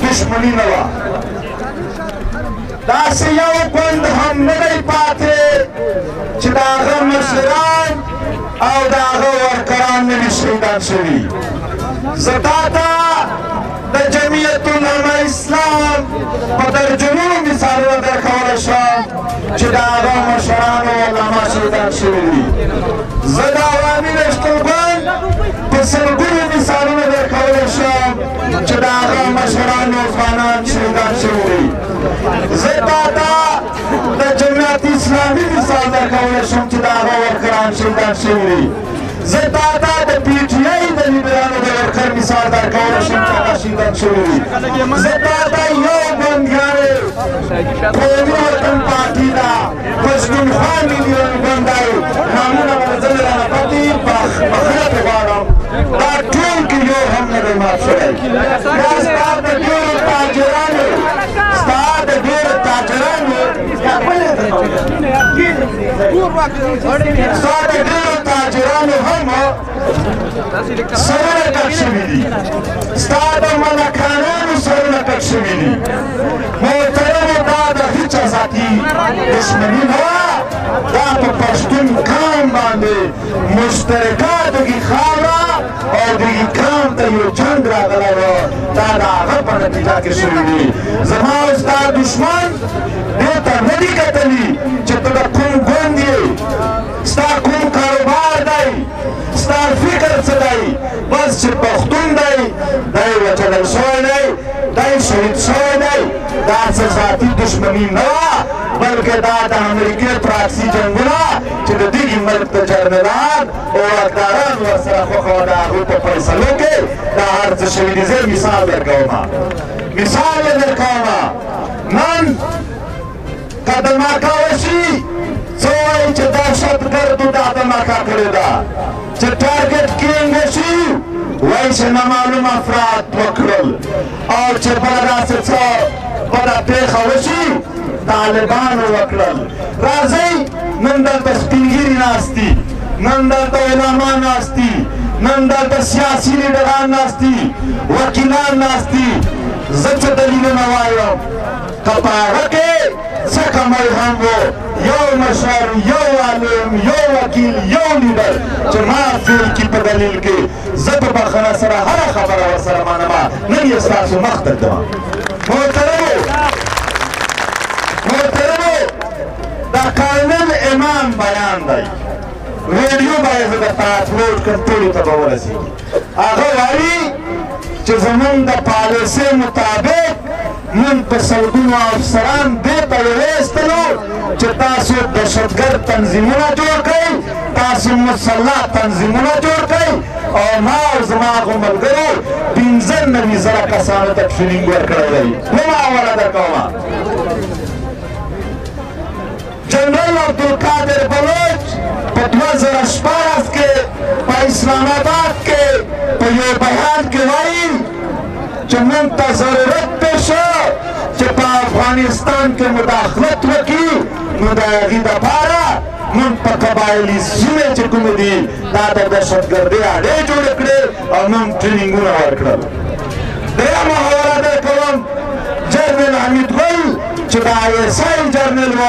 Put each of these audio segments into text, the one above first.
دشمنی نه وه. داسې یو ګوند هم نه دی پاتې چې د هغه مشران او د هغه ورکران نه وي شهیدان شوي. زه تا ته د جمعیت العلماء اسلام په درجنونو مثالونه درکولی شم چې د هغه مشران او علما شهیدان شوي دي. زه د عوامي نېشنل ګوند په سلګونو مثالونه درکولی شم چې د هغه مشران او ځوانان شهیدان شوي دي. زه تا ته د جمعیت اسلامي مثال درکولی شم چې د هغه ورکران شهیدان شوي دي. زه تا ته د پي ټي آی د لیډرانو د ورکر مثال درکولی شم چې هغه شهیدان شوي دي. زه تا ته یو ګوند یعنې قومي وطن پارټي ده، پښتونخوا ملي ګوند دی، نامونه به ځینې رانه پاتې بخښنه ترې غواړم، دا ټول کې یو هم نه دی معاف شوی. دا ستا د ډېرو تاجرانو، ستا د ډېرو تاجرانو ستا د ډېرو تاجرانو هم سرونه کټ شوي دي، ستا د ملکانانو سرونه کټ شوي دي. محترمو، دا د هیچا ذاتي دښمني نه وه، دا په پښتون قام باندې مشترکه دغې خاوره او دغې قام ته یو جنګ راغلی و، دا د هغه په نتیجه کې شوي دي. زما او ستا دښمن دې ته نه دي کتلي چې ته د کوم ګوند یې، ستا کوم کاروبار دی، ستا فکر څه دی، بس چې پښتون دی، دی وچلل شوی دی، دی شهید شوی دی. دا څه ذاتي دښمني نه وه، بلکې دا د امریکې پراکسي جنګونه چې د دغې ملک د جرنلان او واکداران ورسره خوښه وه، د هغوی په فیصلو کې دا هر څه شوي دي. زه مثال درکوم، مثال یې درکوم. نن که دماکه وشي، څه وایي چې دهشتګردو دا دماکه کړې ده، چې ټارګټ کلینګ وشي وایي چې نامعلوم افراد وکړل، او چې بله داسې څه بده پېښه وشي طالبانو وکړل. راځئ نن دلته سپین ږیري ناست دي، نن دلته علما ناست دي، نن دلته سیاسي لیډران ناست دي، وکیلان ناست دي. زه څه دلیلونه وایم که په هغه کې څه کمی هم و، یو مشر، یو عالم، یو وکیل، یو لیډر چې ما فیل کړي په دلیل کې، زه په بخښنه سره هره خبره ورسره منم. نن یې ستاسو مخ ته ږدم. محترمو، محترمو، دا کارنل امام بیان دی، ویډیو به یې زه درته اپلوډ کړم، ټولو ته به ورسېږي. هغه وایي چې زمونږ د پالیسۍ مطابق مونږ په سلګونو افسران دې ته وویستلو چې تاسو دهشتګرد تنظیمونه جوړ کړئ، تاسو مسلح تنظیمونه جوړ کړئ، او ما او زما هغو ملګرو 95,000 کسانو ته ټریننګ ورکړی دی. کومه حواله درکوم؟ جنرال عبدالقادر بلوچ په 2016 کې په اسلام آباد کې په یو بیان کې وایي چې مونږ ته ضرورت پېښ شو چې په افغانستان کې مداخلت وکړي، نو د هغې دپاره مونږ په قبایلي سیمې چې کومې دي دا د دهشتګردۍ اډې جوړې کړې او مونږ ټریننګونه ورکړل. درېیمه حواله درکوم، جنرال حمید ګل چې د آی اس آی جرنل و،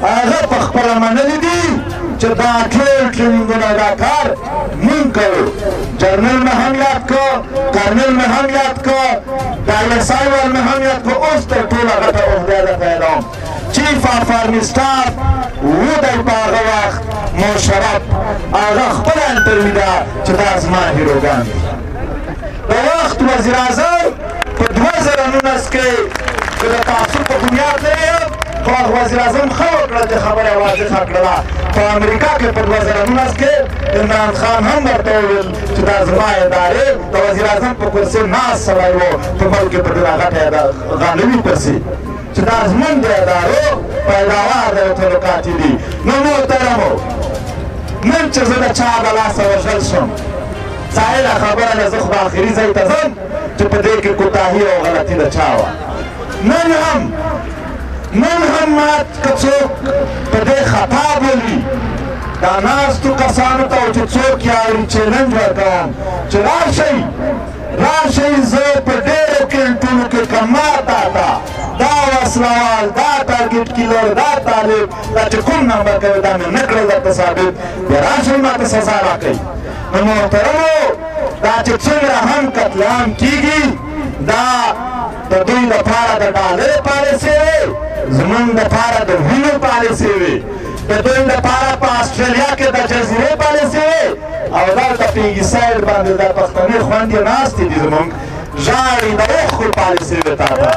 هغه په خپله منلي دي چې دا ټول ټریننګونه دا کار مونږ کوو. جرنل مې هم یاد کړ، کرنل مې هم یاد کړ، د آی اس آی وال مې هم یاد کړ. اوس تر ټوله غټه عهده درته یادوم، چیف آف آرمي سټاف و دی په هغه وخت مشرف، هغه خپله انټرویو ده چې دا زما هیروګان دي. د وخت وزیر اعظم په 2019 کې چې د تعصب په بنیاد نه یم، خو هغه وزیر وزیراعظم ښه وکړه چې خبره یې واضحه کړله. په امریکا کې په 2019 کې عمران خان هم ورته وویل چې دا زما ادارې د وزیراعظم په کرسي ناست سړی و، په ملک کې په ډېره غټه غالبي کرسي، چې دا زمونږ د ادارو پیداوار دی او تعلقات یې دي. نو محترمو، نن چې زه د چا د لاسه وژل شم، ظاهره خبره ده زه خو به اخري ځای ته ځم چې په دې کې کوتاهي او غلطي د چا وه. نن هم ما که څوک په دې خطا بولي، دا ناستو کسانو ته او چې څوک یې اوري چیلنج ورکوم چې راشئ راشئ، زه په ډېرو کلټونو کې که ما تا ته دا وسلوال، دا ټارګټ کیلر، دا طالب، دا چې کوم نمبر کوي دا مې نه کړل درته ثابت، بیا راشئ ما ته سزا راکړئ. نو محترمو، دا چې څومره هم قتل عام کېږي، دا د دوی دپاره د ډالر پالیسي وي، زمونږ دپاره د وینو پالیسي وي، د دوی دپاره په اسټرالیا کې د جزیرې پالیسي وي، او دلته پیګي سایډ باندې د پښتنې خویندې ناستې دي زمونږ ژاړي د اوښکو پالیسي وي. تا ته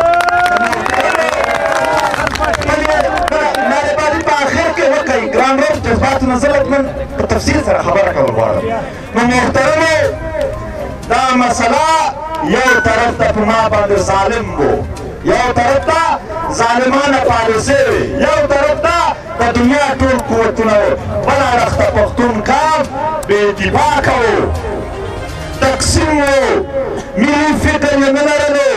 نعرهبازي په آخر کې وکړئ ګران ورور، جذباتو نه زه لږ نن په تفصیل سره خبره کول غواړم. نو محترمو، دا مسله یو طرف ته په ما باندې ظالم وو، یو طرف ته ظالمانه پالیسي وي، یو طرف ته د دنیا ټول قوتونه وو، بل اړخ ته پښتون قام بې اتفاقه وو، تقسیم وو، ملي فکر یې نه لرلو.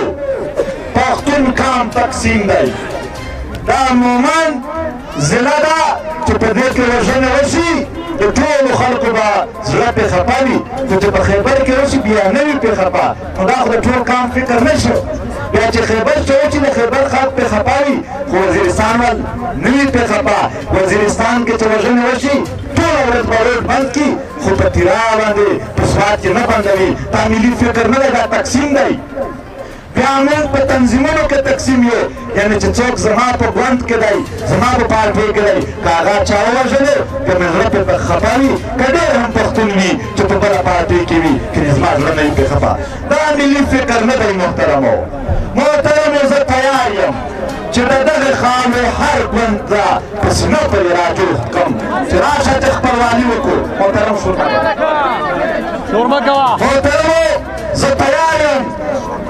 پښتون قام تقسیم دی. دا مومند ضلع ده چې په دې کې وژنه وشي د ټولو خلکو به زړه پرې خفه وي، خو چې په خیبر کې وشي بیا نه وي پرې خفه. نو دا خو د ټول قام فکر نه شو. بیا چې خیبر کې وشي د خیبر خلک پرې خفه وي، خو وزیرستان ول نه وي پرې خفه. وزیرستان کې چې وژنه وشي ټوله ورځ به روډ بند کړي، خو په تیرا باندې په سوات کې نه بندوي. دا ملي فکر نه دی، دا تقسیم دی. بیا موږ په تنظیمونو کې تقسیم یو، یعنې چې څوک زما په ګوند کې دی، زما په پارټۍ کې دی، که هغه چا ووژلو که مې زړه پرې خفه وي، که ډېر هم پښتون وي چې په بله پارټۍ کې وي، که زما زړه نه وي پرې خفه. دا ملي فکر نه دی محترمو. محترمو، زه تیار یم چې د دغې خاورې هر ګوند ته په سینه پورې راجوخت کړم چې راشه چې خپلوالي وکړو. محترم شور مه کوه. محترمو، زه تیار یم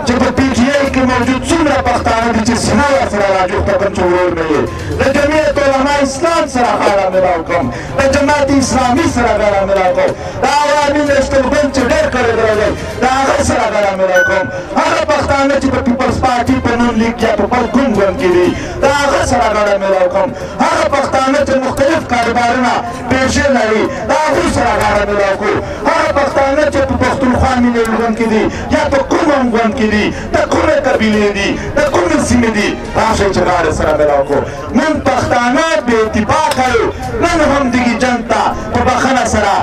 چې په پي ټي آی کې موجود څومره پښتانه دي چې سینه ورسره راجوخته کړم چې ورور مې یې، د جمعیت علما اسلام سره غاړه ملاو کړم، د جماعت اسلامي سره غاړه ملاو کړم، د عوامي نېشنل ګوند چې ډېر کړېدلی دی د هغه سره غاړه ملاو کړم، هغه پښتانه چې په پیپلز پارټي په نوم لیک یا په بل کوم ګوند کې دي د هغه سره غاړه ملاو کړم، هغه پښتانه چې مختلف کاروبارونه پیشې لري د هغوی سره غاړه ملاو کړو، هغه پښتانه چې په پښتونخوا ملي ګوند کې دي یا په کوم هم ګوند کې دي، د کومې قبیلې دي، د کومې سیمې دي، راشئ چې غاړې سره ملاو کړو. موږ پښتانه بې اتفاقه یو. نن هم دغې جنګ ته په بخښنه سره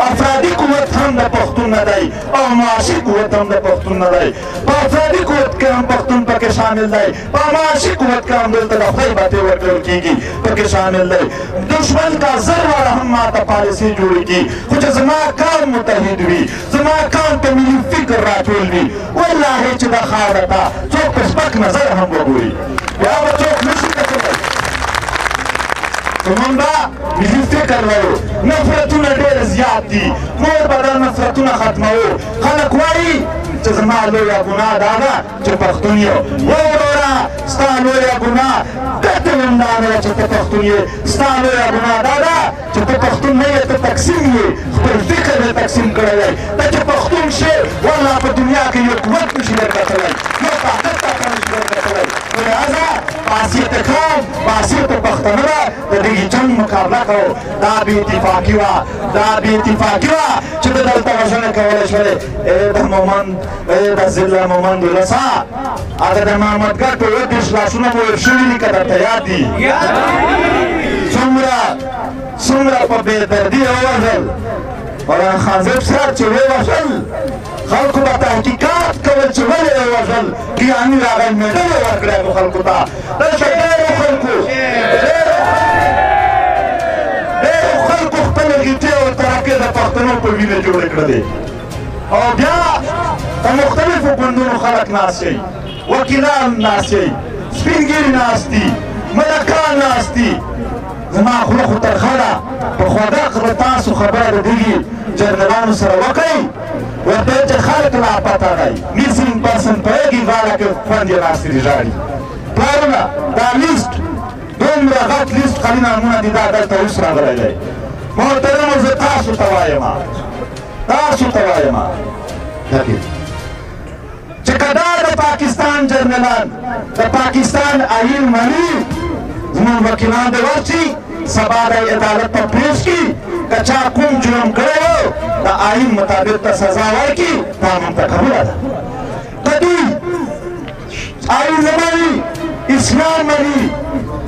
افرادي قوت هم د پښتون نه دی او معاشي قوت هم د پښتون نه دی. په افرادي قوت کې هم پښتون پکې شامل دی، په معاشي قوت کې هم دلته د خدای باتې ورکول کېږي پکې شامل دی. دشمن کا زر والا هم ماته پالیسي جوړې کړي، خو چې زما قام متحد وي، زما قام په ملي فکر راټول وي، والله چې دا خاوره ته څوک په سپک نظر هم وګوري بیا به څوک نشي کتلی. زمونږ به ملي فکر لرو. نفرتونه ډېر زیات دي، مور به دا نفرتونه ختموو. خلک وایي چې زما لویه ګناه دا ده چې پښتون یو. وروره، ستا لویه ګناه قطعاً هم دا نه ده چې ته پښتون یې، ستا لویه ګناه دا ده چې ته پښتون نه یې، ته تقسیم یې، خپل فکر دې تقسیم کړی دی. ته چې پښتون شې والله په دنیا کې یو قوت نشي درکتلی، یو طاقت درته نشي درکتلی. نو لهذا بحثیت قوم، بحثیت پښتانه به د دغې جنګ مقابله کوو. دا بې اتفاقي وه، دا بې اتفاقي وه چې ته دلته وژنه کولی شولې. ای د مومند، ای د ضلع مومند ولسه، هغه د محمد ګټ په 37 لاسونه مو ور شوي دي که درته یاد دي؟ څومره په بې دردي ووژل. مولانا خان صاحب صاحب چې ووژل، خلکو به تحقیقات کول چې ولې یې ووژل. کیاني راغی میډل یې ورکړی هغو خلکو ته. دلته ډېرو خلکو خپلې غیټې او ترکې د پښتنو په وینه جوړې کړلې، او بیا په مختلفو ګوندونو خلک ناست یئ، وکیلان ناست یئ، سپین ږیري ناست دي، ملکان ناست دي. زما خوله خو ترخه ده، په خوږه خبره تاسو خبره د دغې جنرالانو سره وکړئ، ورته چې خلک لا پته دی، میسینګ پرسن پوهېږي غاړه کې خوندې ناستې دي ژاړي. پلارونه دا لیست دومره غټ لیست خالي نامونه دي، دا دلته اوس راغلی دی. محترمو زه تاسو ته وایم، تاسو ته وایم چې که دا د پاکستان جنرالان د پاکستان آیین مني، زموږ وکیلان دې ورشي سبا د عدالت ته پیش کړي، که چا کوم جرم کړی و د آیین مطابق ته سزا ورکړي، دا موږ ته قبوله ده. که دوی آیین نه مني، اسلام مني،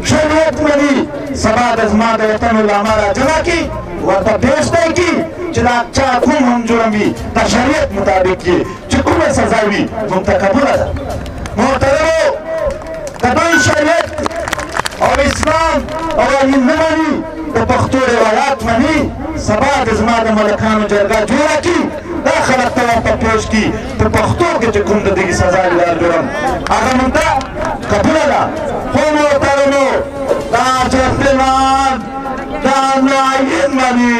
شریعت مني، سبا د زما د وطن علما را جمع کړي، ورته پیش دی کړي چې دا چا کوم هم جرم وي د شریعت مطابق یې چې کومه سزا وي موږ ته قبوله ده. محترمو که دوی شریعت او اسلام او آیین نه مني، د پښتو روایات مني، سبا د زما د ملکانو جرګه جوړه کړي، دا خلک ته ورته پیش کړي په پښتو کې چې کوم د دغې سزا وي دا جرم هغه موږ ته قبوله ده. خو محترمو دا جنرالان دا نه آیین مني،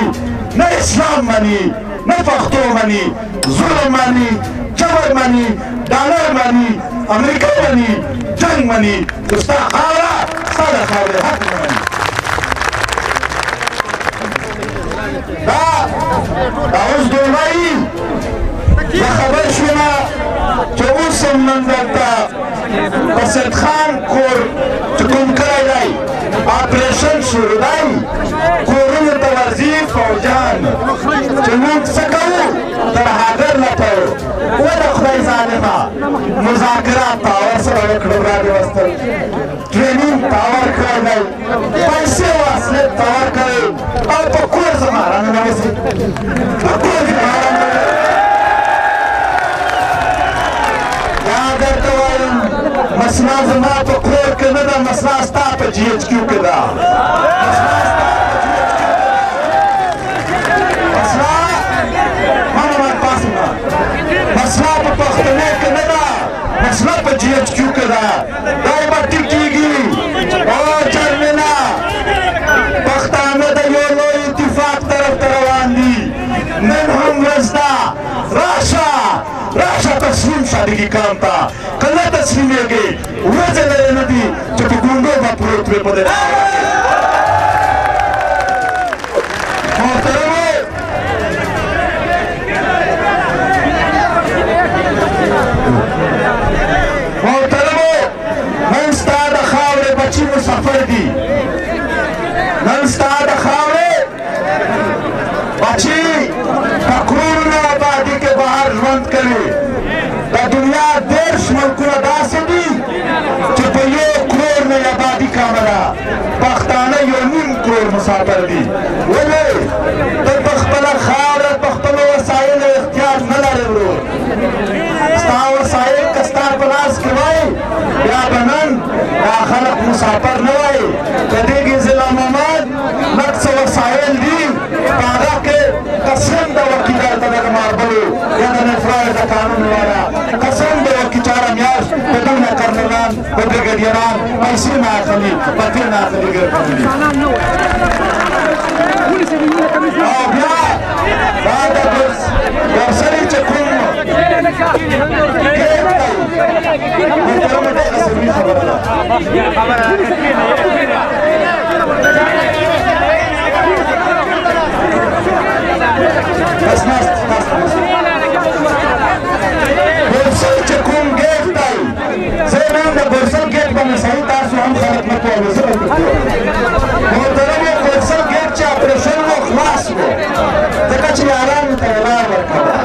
نه اسلام مني، نه پښتو مني، ظلم مني، جبر مني، ډالر مني، امریکا مني، جنگ مني، خو ستا خاوره ستا د خاورې حق نه مني. دا اوس دوی وایي، زه خبر شوم چې اوس هم نن دلته په سید خان کور چې کوم کلی دی اپریشن شروع دی، کورونو ته ورځي فوجان چې موږ څه کوو، ترهګر لټوو. و د خدای ظالمه مذاکرات تا ورسره وکړل، را دې وستل، ټرینینګ تا ورکړی دی، پیسې او اصلیت تا ورکړی، او په کور زما راننوځي، په کور زما راننوځي. دا درته وایم مسله زما په کور کې نه ده، مسله ستا په جي ایچ کیو کې ده. مسله ستا په جي ایچ کیو کې ده. مسله ما پاسه مسله په پښتنو کې نه ده، مسله په جي ایچ کیو کې ده. دا به ټیک کېږي. او جرمنه پښتانه د یو لوی اتفاق طرف ته روان دي. نن هم ورځ ده، راشه راشه تسلیم شه دغې کام ته. که نه تسلیمېږې ورځې لرې نه دي چې په ګونډو به پروت وې په دې. محترمو محترمو نن ستا د خاورې بچي مسافر دي، نن ستا د خاورې بچي په کورونو آبادي کې بهر ژوند کوي. د دنیا 30 ملکونه داسې دي چې په 1 کرور نه آبادي کمه ده، پښتانه 1.5 کرور مسافر دي. ولې؟ ته په خپله خاوره په خپلو وسایلو اختیار نه لرې ورور. ستا وسایل که ستا په لاس کې وای بیا به نن دا خلک مسافر نه وای. په دې کې ضلع محمد لږ څه وسایل دي، په هغه کې قسم د وکیل درته د ماربلو یا د نفرای د قانون والا قسم د وکیل چاره میاشت په دونه کرنلان په بریګیډیران پیسې نه اخلي، پتې نه اخلي، ګرځولي. او بیا دا د ګرسري چې کوم ګېټ دی، محترمه ډېره ضروري خبره ده. بس ناست ناست ناست. ګرسر چې کوم ګېټ دی، زه نن د ګرسر ګېټ باندې صحیح تاسو هم خلک نه پوهوي، زه به پوهوم. محترمو ګرسر ګېټ چې اپریشن و خلاص و، ځکه چې یارانو ته یې لار ورکوله.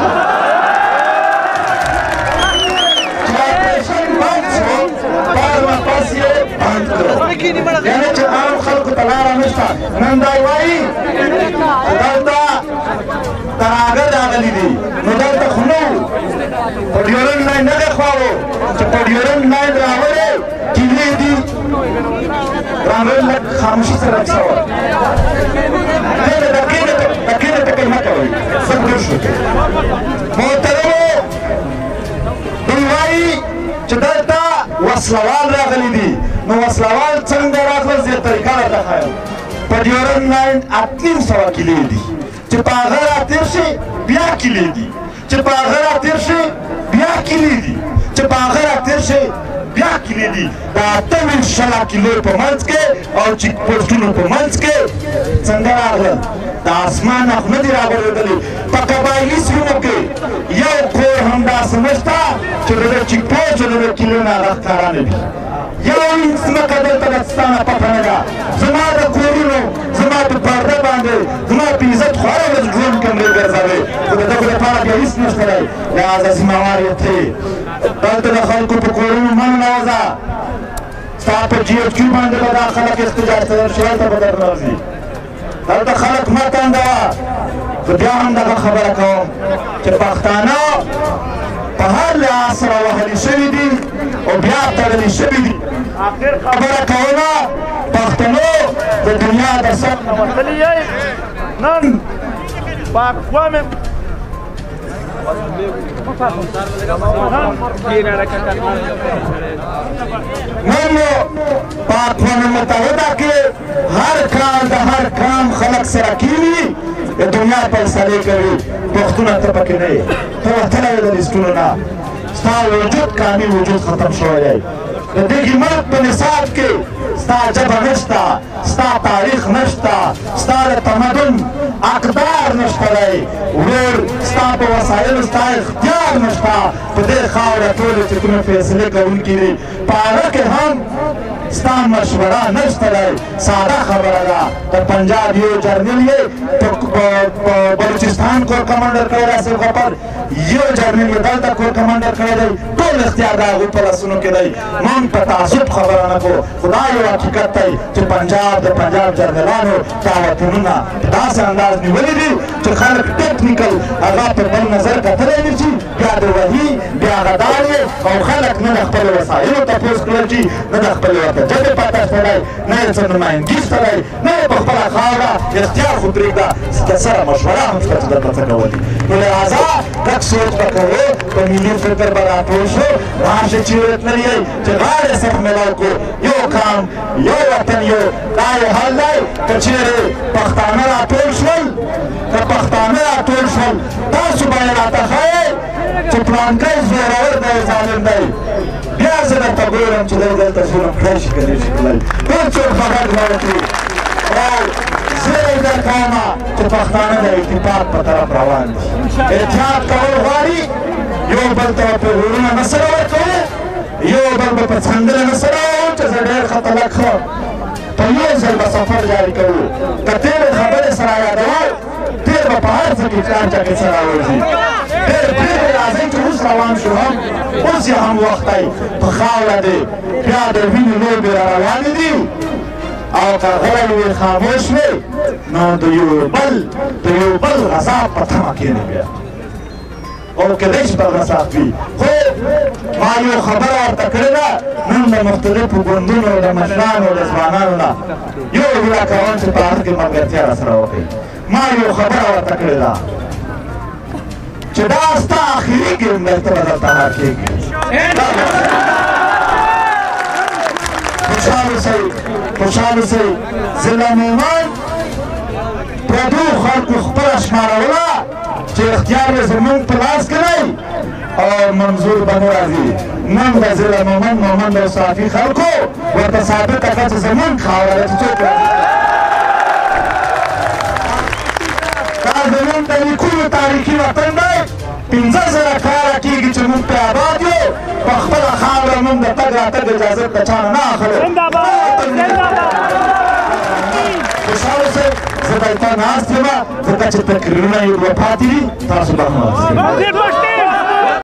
چې اپریشن بند شو، بار واپس یې بند کړو، یعنې چې عام خلکو ته لاره نشته. نن دی وایي دلته ترهګر راغلي دي، نو دلته خو نه وو، په ډیورنډ لاین نه خوا وو، چې په ډیورنډ لاین راغلي کیلې دي، راغلي لږ خاموشي سره کیسه وه. د کینې ټکی مه کوئ، زه پوه شوم. محترمو دوی وایي چې دلته وسلوال راغلي دي، نو وسلوال څنګه راغلل؟ زه طریقه راته ښایم. په ډیورنډ لاین 850 کیلې دي، چې په هغه راتېر شي بیا کیلې دي، چې په هغه راتېر شي بیا کیلې دي، چې په هغه راتېر شي بیا کیلې دي. د 28 کیلو په منځ کې او چیک پوسټونو په منځ کې څنګه راغلل؟ د اسمان نه خو نه دي راغورځېدلي. په قبایلي سیمو کې یو کور هم داسې نشته چې د چیک پوسټ او د کیلو نه هغه ښکاره نه وي. یو انچ ځمکه دلته د ستا نه پټه نه ده. زما د کورونو، زما په پرده باندې، زما په عزت خو هره ورځ ډرون کمرې ګرځوي، خو د دغو لپاره بیا هېڅ نشته دی. لهذا ذمهوار یې ته یې. دلته د خلکو په کورونو مه ننوځه. ستا په جي ایچ کیو باندې به دا خلک احتجاج ته درشي، هلته به درنوځي. دلته خلک مه تنګوه. زه بیا هم دغه خبره کوم چې پښتانه په هر لحاظ سره وهلي شوي دي او بیا تړلي شوي دي. آخر خبره کومه، پښتنو د دنیا د سر نه وتلي یئ. نن په اقوام نن په اقوام متحده کې هر کال د هر قام خلک سره کښېني، د دنیا فیصلې کوي. پښتونه ته پکې نه یې، ته وتلی یې د لیستونو نه، ستا وجود قامي وجود ختم شوی دی. د دغې ملک په نصاب کې ستا ژبه نشته، ستا تاریخ نشته، ستا د تمدن اقدار نشته دی. ورور ستا په وسایلو ستا اختیار نشته. په دې خاوره ټولې چې کومې فیصلې کوونکي دي په هغه کې هم ستا مشوره نشته دی. ساده خبره ده، د پنجاب یو جرنیل یې په بلوچستان کور کمانډر کړی دی، آصف غفر یو جرنیل یې دلته کور کمانډر کړی دی. ټول اختیار د هغوی په لاسونو کې دی. موږ په تعصب خبره نه کوو، خو دا یو حقیقت دی چې پنجاب د پنجاب جرنیلانو دا وطنونه په داسې انداز نیولي دي چې خلک ټیکنیکل هغه په بل نظر کتلی نه شي، بیا د وهي، بیا غدار یې، او خلک نه د خپلو وسایلو تپوس کړل شي، نه د خپلې ورته ژبې پته شته دی، نه یې څه نمایندګي شته دی، نه یې په خپله خاوره اختیار خو پرېږده، د سره مشوره هم شته چې دلته څه کول دي. نو لهذا لږ سوچ به کوو، په ملي فکر به راټول شو. راشئ چېرې تللي یئ چې غاړې سره ملاو کړو، یو قام یو وطن یو، دا یې حل دی. که چېرې پښتانه راټول شول، که پښتانه راټول شول، تاسو به یې راته ښایئ چې پلانکی زورور دی، ظالم دی. بیا زه درته ګورم چې دی دلته ظلم کړی شي که نه شي کړی. بل څوک به غږ نه وکړي. او زه یې درکوم چې پښتانه د اتفاق په طرف روان دي. احتیاط کول غواړي، یو بل ته به پیغورونه نه سره ورکوو، یو بل به په څنګله نه سره ووهو چې زه ډېر ښه ته لږ ښه. په یو ځل به سفر جاري کوو. که تېرې خبرې سره یادوو، تېر به په هر څه کې هر چا کې څه راوځي. ډېر پېښې راځي چې اوس روان شو، هم اوس یې هم وخت دی. په خاوره دی بیا د وینې لوبې را روانې دي، او که غلی وي خاموش وي نو د یو بل غذاب په تمه کښېني بیا، او کېدای شي بل غذاب وي. خو ما یو خبره ورته کړې ده، نن د مختلفو ګوندونو د مشرانو د ځوانانو نه یو هیله کوم چې په هغه کې ملګرتیا راسره وکړي. ما یو خبره ورته کړې ده چې دا ستا اخري ګیم دی، ته به دلته هار کېږي. خوشحال اوسئ، خوشحال اوسئ. ضلع مومند پردو خلکو خپله شماروله چې اختیار یې زموږ په لاس کې دی او منظور به نه راځي. نن د ضلع مومند، مومند او صافي خلکو ورته ثابته کړه چې زموږ خاوره ده چې څوک راځي. دا زموږ د نیکونو تاریخي وطن دی. 5000 کاله کېږي چې موږ پرې آباد یو. په خپله خاوره موږ د تګ راتګ اجازه د چا نه نه اخلو. خوشحال اوسئ. زه دلته ناست یم ځکه چې تقریرونه یې دوه پاتې دي، تاسو به هم واخیستئ.